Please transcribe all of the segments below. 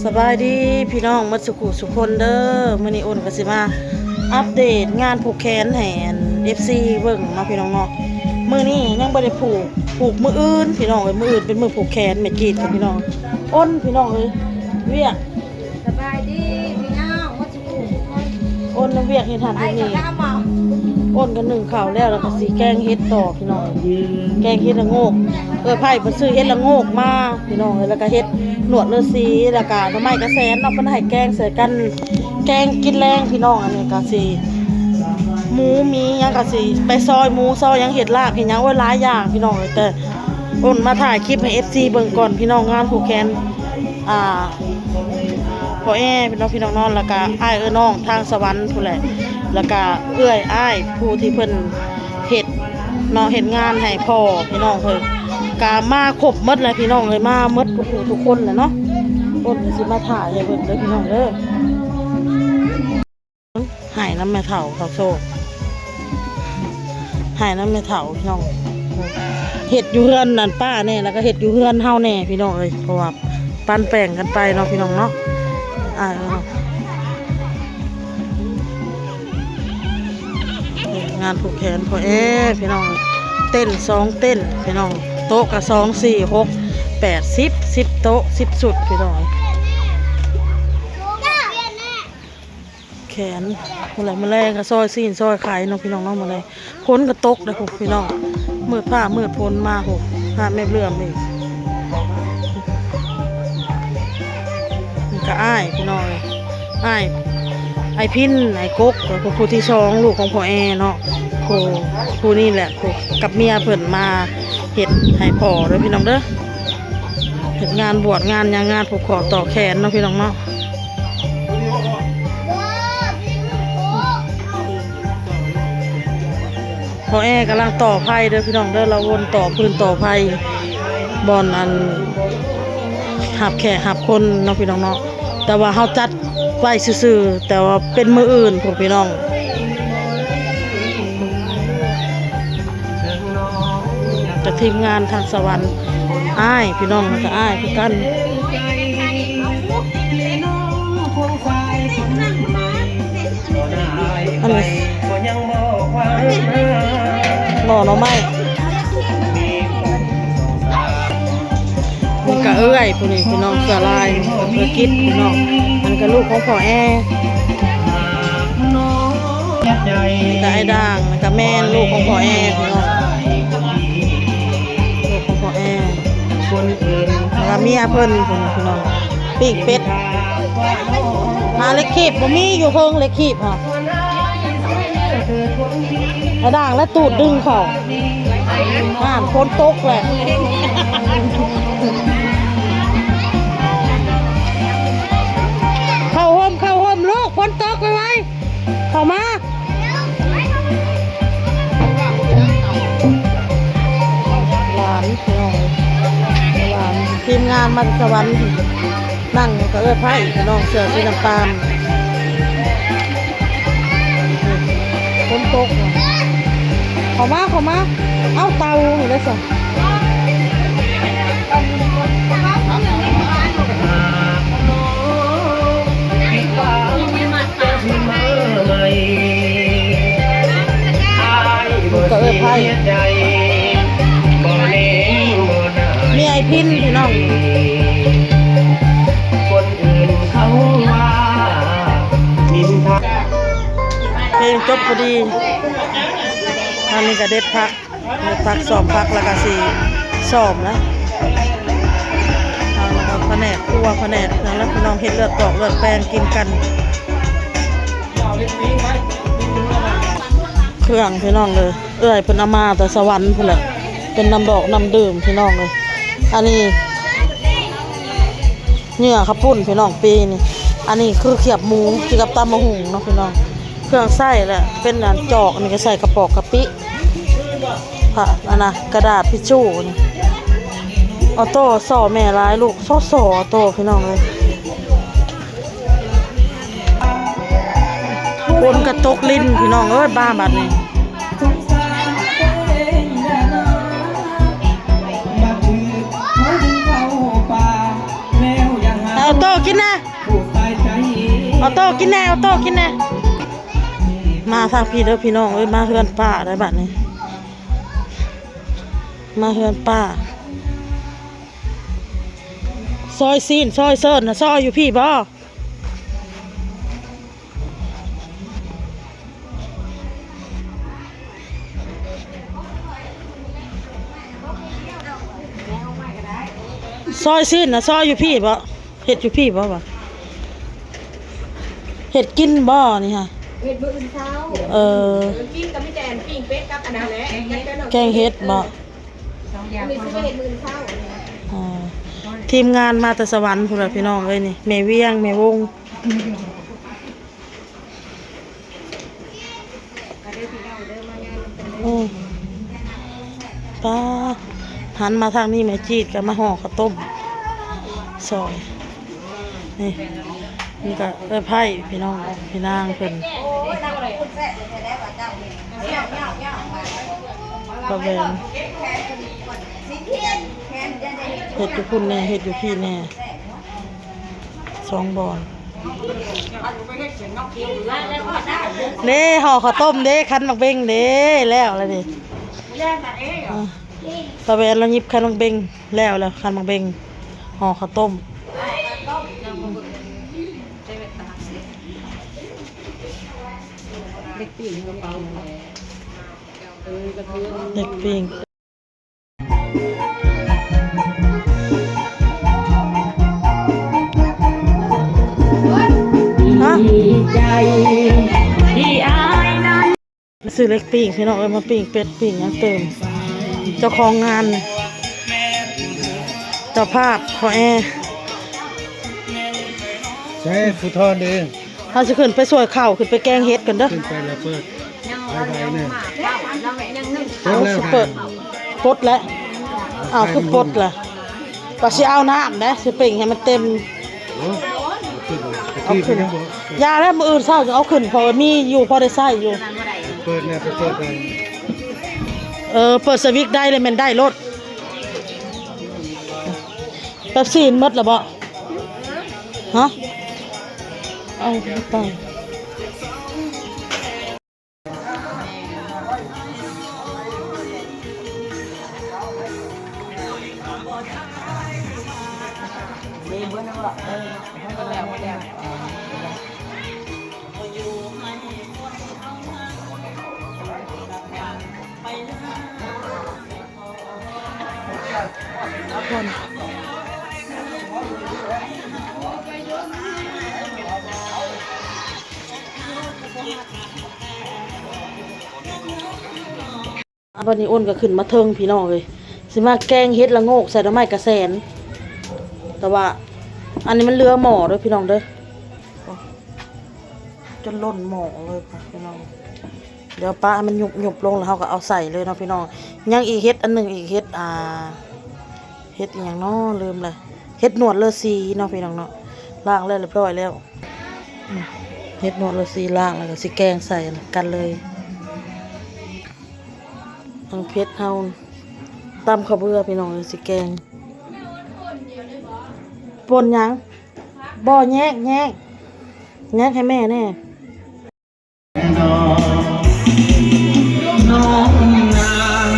ສະບາຍດີພີ່ນ້ອງໝົດສຸຂູສຸຄົນເດີ. ມື້ນີ້ໂອນກໍຊິມາອັບເດດງານຜູກແຂນໃຫ້ອັນ ເອັຟຊີ ເບິ່ງເນາະພີ່ນ້ອງເນາະ. ມື້ນີ້ຍັງບໍ່ໄດ້ຜູກ ຜູກມື້ອື່ນພີ່ນ້ອງເອີຍ. ມື້ອື່ນເປັນມື້ຜູກແຂນແມ່ຈີດກັບພີ່ນ້ອງ. ໂອນພີ່ນ້ອງເອີຍ ວຽກ ສະບາຍດີພີ່ນ້ອງໝົດສຸຂູສຸຄົນ. ໂອນນຳວຽກເຮັດຫັ້ນເຮັດນີ້ ໂອນກໍໜຶ້ງເຂົ້າແລ້ວ ແລ້ວກໍຊິແກງເຫັດຕໍ່ພີ່ນ້ອງ. ແກງເຫັດລະໂງກ ເອື້ອຍໄພເພິ່ນຊື້ເຫັດລະໂງກມາ ພີ່ນ້ອງເອີຍ. ແລ້ວກໍເຮັດໜວດເລືອດສີ ແລ້ວກໍໜໍ່ໄມ້ກະແສນເນາະ ເພິ່ນໃຫ້ແກງໃສ່ກັນ ແກງກິນແລງພີ່ນ້ອງ. ອັນນີ້ກໍຊິໝູມີຫຍັງ ກໍຊິໄປຊອຍໝູ ຊອຍຫຍັງ ເຮັດລາບເຮັດຫຍັງ ໂອ້ຍ ຫຼາຍຢ່າງພີ່ນ້ອງເອີຍ. ແຕ່ໂອນມາຖ່າຍຄລິບໃຫ້ ເອັຟຊີ ເບິ່ງກ່ອນພີ່ນ້ອງ. ງານຜູກແຂນ ອ່າ ພໍ່ແອເນາະພີ່ນ້ອງເນາະ ແລ້ວກະອ້າຍເອື້ອຍນ້ອງທາງສະຫວັນພຸ້ນແຫຼະ ແລ້ວກະເອື້ອຍອ້າຍຜູ້ທີ່ເພິ່ນເຮັດເນາະ ເຮັດງານໃຫ້ພໍ່ພີ່ນ້ອງເພິ່ນ ກະມາຄົບໝົດແຫຼະພີ່ນ້ອງເອີຍ. ມາໝົດທຸກຜູ້ທຸກຄົນແຫຼະເນາະ. ໂອນຊິມາຖ່າຍໃຫ້ເບິ່ງເດີພີ່ນ້ອງເດີ. ໄຫ້ນຳແມ່ເຖົ້າເຂົາໂຊກ ໄຫ້ນຳແມ່ເຖົ້າພີ່ນ້ອງ. ເຮັດຢູ່ເຮືອນນັ້ນປ້າແດ່ ແລ້ວກໍເຮັດຢູ່ເຮືອນເຮົາແດ່ພີ່ນ້ອງເອີຍ ເພາະວ່າປັນແປງກັນໄປເນາະພີ່ນ້ອງເນາະ. ອ່າ ງານຜູກແຂນພໍ່ແອພີ່ນ້ອງ. ເຕັນສອງເຕັນພີ່ນ້ອງ ໂຕະກໍສອງ ສີ່ ຫົກ ແປດ ສິບ ສິບໂຕະ ສິບຊຸດພີ່ນ້ອງ. ແຂນ ມື້ແລງ ມື້ແລງກໍຊອຍຊີ້ນຊອຍໄຂ່ເນາະພີ່ນ້ອງເນາະ. ມື້ແລງຝົນກໍຕົກເດ້ພຸ້ນພີ່ນ້ອງ ມືດຟ້າມືດຝົນມາພຸ້ນ ຫາແມ່ເຫຼື່ອມອີກ. ນີ້ກໍອ້າຍພີ່ນ້ອງ ອ້າຍ ອ້າຍພິນ ອ້າຍກົກ ແລ້ວກໍຜູ້ທີສອງ ລູກຂອງພໍ່ແອເນາະ. ຜູ້ ຜູ້ນີ້ແຫຼະ ຜູ້ກັບເມຍເພິ່ນມາເຮັດໃຫ້ພໍ່ເດີພີ່ນ້ອງເດີ. ເຮັດງານບວດງານຫຍັງ ງານຜູກຂໍ້ຕໍ່ແຂນເນາະພີ່ນ້ອງເນາະ. ພໍ່ແອກຳລັງຕໍ່ໄຜ່ເດີພີ່ນ້ອງເດີ ລາວວົນຕໍ່ຟືນຕໍ່ໄຟ ບ່ອນອັນຮັບແຂກຮັບຄົນເນາະພີ່ນ້ອງເນາະ. ແຕ່ວ່າເຮົາຈັດໄວ້ຊື່ໆ ແຕ່ວ່າເປັນມື້ອື່ນພຸ້ນພີ່ນ້ອງ. ຈາກທີມງານທາງສະຫວັນ ອ້າຍ ພີ່ນ້ອງ ແລ້ວກໍອ້າຍຄືກັນ. ອັນນີ້ ໜໍ່ ໜໍ່ໄມ້ ນີ້ກະເອື້ອຍຜູ້ນີ້ພີ່ນ້ອງ ເສື້ອລາຍ ເອື້ອຍກິດພີ່ນ້ອງ. ອັນນີ້ກະລູກຂອງພໍ່ແອ ນີ້ກະອ້າຍດ່າງ ແລ້ວກະແມ່ນລູກຂອງພໍ່ແອພີ່ນ້ອງ ລູກຂອງພໍ່ແອ ແລ້ວກະເມຍເພິ່ນພຸ້ນພີ່ນ້ອງ. ປີ້ງເປັດ ຫາເຫຼັກຄີບບໍ່ມີ ຢູ່ເທິງເຫຼັກຄີບຫາ ກະດ້າງແລະຕູດດຶງເຂົ້າ. ນັ້ນ ຝົນຕົກແຫຼະ ເຂົ້າຮົ່ມ ເຂົ້າຮົ່ມລູກ ຝົນຕົກ ໄວໆ ເຂົ້າມາ. ຫຼານພີ່ນ້ອງ ຫຼານ ທີມງານມາແຕ່ສະຫວັນ ນັ່ງກັບເອື້ອຍໄພ້ພີ່ນ້ອງ ເສື້ອສີນ້ຳຕານ ຝົນຕົກ. ເຂົ້າມາ ເຂົ້າມາ ເອົາເຕົານີ້ໄດ້ຊັ້ນ. ກະເອີ້ນໃຜ ເມຍອ້າຍພິນພີ່ນ້ອງ. ເພງຈົບພໍດີ ອັນນີ້ກະເດັດຜັກ ເດັດຜັກ ຊອມຜັກ ແລ້ວກະຊິຊອມນະ ເອົາລະກະພະແນກຄົວ ພະແນກຫຍັງລະພີ່ນ້ອງ ເຮັດເລືອດຕອກເລືອດແປງກິນກັນ. ເຄື່ອງພີ່ນ້ອງເອີຍ ເອື້ອຍເພິ່ນເອົາມາແຕ່ສະຫວັນພຸ້ນແຫຼະ ເປັນນ້ຳດອກນ້ຳດື່ມພີ່ນ້ອງເອີຍ. ອັນນີ້ເຫຍື່ອເຂົ້າປຸ້ນພີ່ນ້ອງ ປີນີ້. ອັນນີ້ຄືຂຽບໝູ ກິນກັບຕຳບັກຫຸ່ງເນາະພີ່ນ້ອງ. ເຄື່ອງໃຊ້ແຫຼະ ເປັນອັນຈອກ ອັນນີ້ກະໃສ່ກະປອກກະປິ ພະ ອັນນະ ກະດາດທິດຊູນີ້. ອໍໂຕ້ ສໍ້ແມ່ຫຼາຍລູກ ສໍ້ ສໍ້ ອໍໂຕ້ພີ່ນ້ອງເອີຍ. ຝົນກະຕົກລິນພີ່ນ້ອງເອີຍ ບາບາດນີ້. ເອົາໂຕ ໂຕ້ກິນແດ່ ເອົາໂຕ້ກິນແດ່ ເອົາໂຕ້ກິນແດ່. ມາທາງພີ້ເດີພີ່ນ້ອງເອີຍ ມາເຮືອນປ້າໄດ້ບາດນີ້ ມາເຮືອນປ້າ. ຊອຍຊີ້ນຊອຍເສີນນະ ຊອຍຢູ່ພີ້ບໍ່? ຊອຍຊີ້ນນະ ຊອຍຢູ່ພີ້ບໍ່? ເຮັດຢູ່ພີ້ບໍ່ວະ? ເຮັດກິນບໍ່ນີ້ຮະ? ເຮັດມື້ອື່ນເຊົ້າ. ເອີ ເອີ ກິນກໍມີແຕ່ອັນປີ້ງເປັດກັບອັນນັ້ນແຫຼະ ແກງເຫັດບໍ່? ສອງຢ່າງ ມື້ນີ້ຊິໄປເຮັດມື້ອື່ນເຊົ້າ. ອ່າ ທີມງານມາແຕ່ສະຫວັນພຸ້ນລະພີ່ນ້ອງເອີຍ ນີ້ແມ່ວຽງ ແມ່ວົງ. ໂອ້ ປ້າ ຫັນມາທາງນີ້ ແມ່ຈີດກໍມາຫໍ່ເຂົ້າຕົ້ມຊອຍ. ນີ້ ນີ້ກໍເອື້ອຍໄພ້ພີ່ນ້ອງ ພີ່ນາງເພິ່ນ ປ້າແຫວນ ເຮັດຢູ່ພຸ້ນແດ່ ເຮັດຢູ່ພີ້ແດ່ ສອງບ່ອນ. ເດ້ ຫໍ່ເຂົ້າຕົ້ມເດ້ ຄັນໝາກເບັງເດ້ ແລ້ວລະນີ້ ປ້າແຫວນລາວຫຍິບຄັນໝາກເບັງ ແລ້ວແລ້ວ ຄັນໝາກເບັງ ຫໍ່ເຂົ້າຕົ້ມ. ເຫຼັກປີ້ງ ເຫຼັກປີ້ງ. ຮະ ຊື້ເຫຼັກປີ້ງພີ່ນ້ອງເອີຍ ມາປີ້ງເປັດປີ້ງຫຍັງຕື່ມ. ເຈົ້າຂອງງານ ເຈົ້າພາບພໍ່ແອ ໃຊ້ຜູ້ທອນເດ້. ເຮົາຊິຂຶ້ນໄປຊ່ວຍເຂົາ ຂຶ້ນໄປແກງເຫັດກັນເດີ. ຂຶ້ນໄປແລ້ວເປີດ ໄປໄປນີ້ ເປີດແລ້ວ ເປີດ ປົດແລ້ວ. ອ້າວ ຄືປົດລະ? ວ່າຊິເອົານ້ຳເດ້ ຊິເປັ່ງໃຫ້ມັນເຕັມ. ເອົາຂຶ້ນ ຢ່າແລ້ວ ມື້ອື່ນເຊົ້າຈະເອົາຂຶ້ນ ເພາະວ່າມີຢູ່ ພໍໄດ້ໃຊ້ຢູ່. ເປີດແນ່ ໄປເປີດໄດ້. ເອີ ເປີດສະວິດໄດ້ເລີຍ ແມ່ນໄດ້ໂລດ. ເປັບຊີໝົດແລ້ວບໍ່? ຮະ? ເອົາໄປ. ອ່າ ບັດນີ້ອ້ນກໍຂຶ້ນມາເທິງພີ່ນ້ອງເອີຍ ຊິມາແກງເຫັດລະໂງກໃສ່ໜໍ່ໄມ້ກະແສນ. ແຕ່ວ່າອັນນີ້ມັນເຫຼືອໝໍ້ເດີພີ່ນ້ອງເດີ ຈົນລົ້ນໝໍ້ເລີຍພີ່ນ້ອງ. ດຽວປະໃຫ້ມັນຍຸບໆລົງ ແລ້ວເຮົາກໍເອົາໃສ່ເລີຍເນາະພີ່ນ້ອງ. ຍັງອີກເຫັດອັນໜຶ່ງອີກ ເຫັດ ອ່າ ເຫັດອີ່ຫຍັງເນາະ ລືມລະ ເຫັດໜວດເລືອສີເນາະພີ່ນ້ອງເນາະ ລ້າງແລ້ວຮຽບຮ້ອຍແລ້ວ. ອືມ ເຫັດໜວດເລືອສີລ້າງແລ້ວກໍຊິແກງໃສ່ກັນເລີຍ. ທັງເຜັດເຮົາ ຕຳເຂົ້າເບືອພີ່ນ້ອງເອີຍ ຊິແກງ. ປົ່ນຫຍັງ? ບໍ່ ແຍກ ແຍກ ແຍກໃຫ້ແມ່ແດ່. ນ້ອງນາງ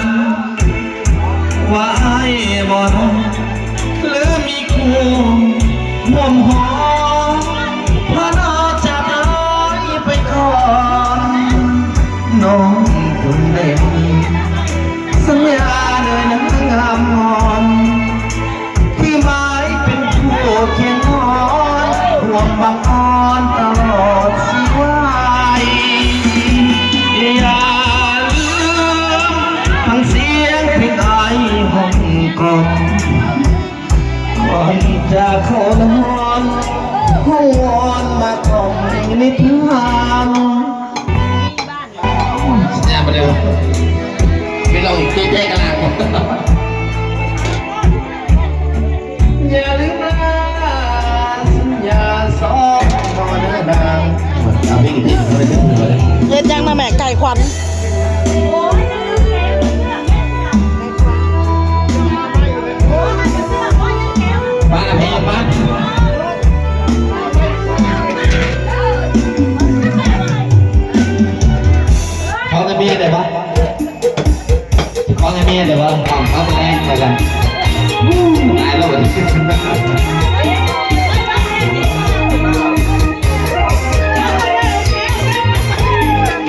ວ່າອ້າຍບໍ່ນອນ ຫຼືມີຄູ່ຮ່ວມຫໍ ພານ້ອງຈາກອ້າຍໄປກ່ອນ. ນ້ອງຄົນໃດ ສັນຍາເດີຍນາງງາມງອນ ທີ່ໝາຍເປັນຄູ່ຄຽງນອນ ຮ່ວມບັງອອນຕະຫຼອດຊີວາຍ. ຢ່າລືມຟັງສຽງເພງອ້າຍຮ້ອງກ່ອນ ກ່ອນຈາກເຂົານອນ ຫ້ອງວອນມາກ່ອມນິທານ. ສັນຍາບໍ່ໄດ້ ໄປລອງອີກເຈ້ໆກັນລະ. ຢ່າລືມລາສັນຍາສອງ ເອົາເດີນາງ. ເອົາເພງອີກເພງໜຶ່ງ ເອົາເພງໜຶ່ງ ເອົາເພງໜຶ່ງ. ເຮັດຫຍັງນະແມ່ ໄກ່ຂວັນ? ປ້ານະ ພໍ່ປ້ານ. ຕາຍແລ້ວບັດນີ້ ເ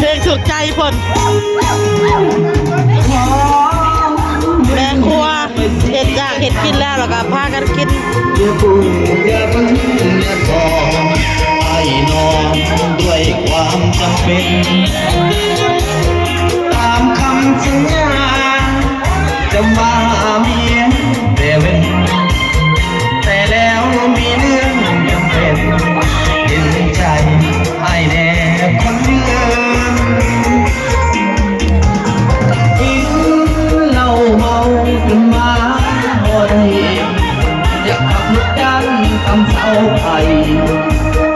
ພງຖືກໃຈເພິ່ນ ແມ່ຄົວເຮັດຢາກເຮັດກິນແລ້ວ ແລ້ວກໍພາກັນກິນ. ຢ່າປຸ້ງຢ່າບຶ້ງແນບກອດ ອ້າຍນອນດ້ວຍຄວາມຈຳເປັນ ຕາມຄຳສັນຍາ ຈະມາເມຍແຕ່ເວັນ ແຕ່ແລ້ວມີເລື່ອງຈຳເປັນ ເຫັນໃຈອ້າຍແດ່ຄົນອື່ນ ກິນເຫຼົ້າເມົາຈົນມາບໍ່ໄດ້ ຢາກຂັບລົດຢ້ານຕຳເຊົາໄປ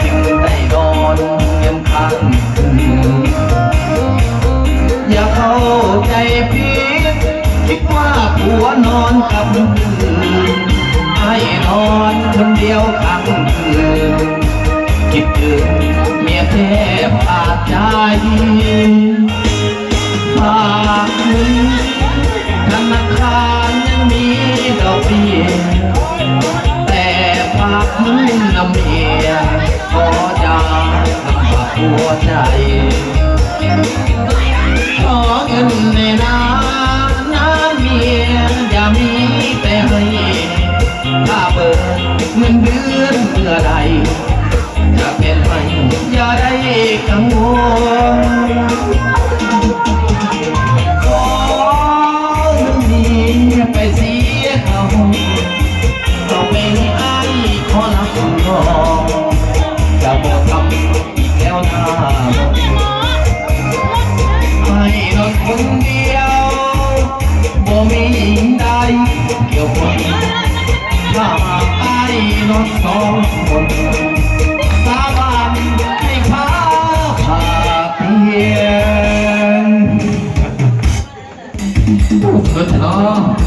ຈຶ່ງໄດ້ນອນຮຽງຂ້າງຄືນ ຢ່າເຂົ້າໃຈຜິດ ຄິດວ່າຜົວນອນກັບອື່ນ ອ້າຍນອນຄົນດຽວຂ້າງຄືນ ຄິດເຖິງເມຍແທບຂາດໃຈ ຝາກເງິນທະນາຄານຍັງມີດອກເບ້ຍ ແຕ່ຝາກເງິນນຳເມຍ ຂໍຢ່ານຳພາຜົວໃຈ ຂໍເງິນແດ່ນາ ນາເມຍ ຢ່າມີແຕ່ໃຫ້ ຖ້າເບີດເງິນເດືອນເມື່ອໃດ ຈະແມ່ນໃຫ້ ຢ່າໄດ້ກັງວົນ ຂໍເງິນເມຍໄປເສຍຄ່າຫ້ອງ ຕໍ່ໄປນີ້ອ້າຍຂໍຮັບຮອງ ຈະບໍ່ທຳອີກແລ້ວໜ້າ ອ້າຍນອນຄົນດຽວ ບໍ່ມີຫຍັງໃດກ່ຽວຂ້ອງ ຖ້າຫາກອ້າຍນອນສອງຄົນ ສາບານໃຫ້ພາພາກພຽງ. ໂອ້ ເລີດເນາະ.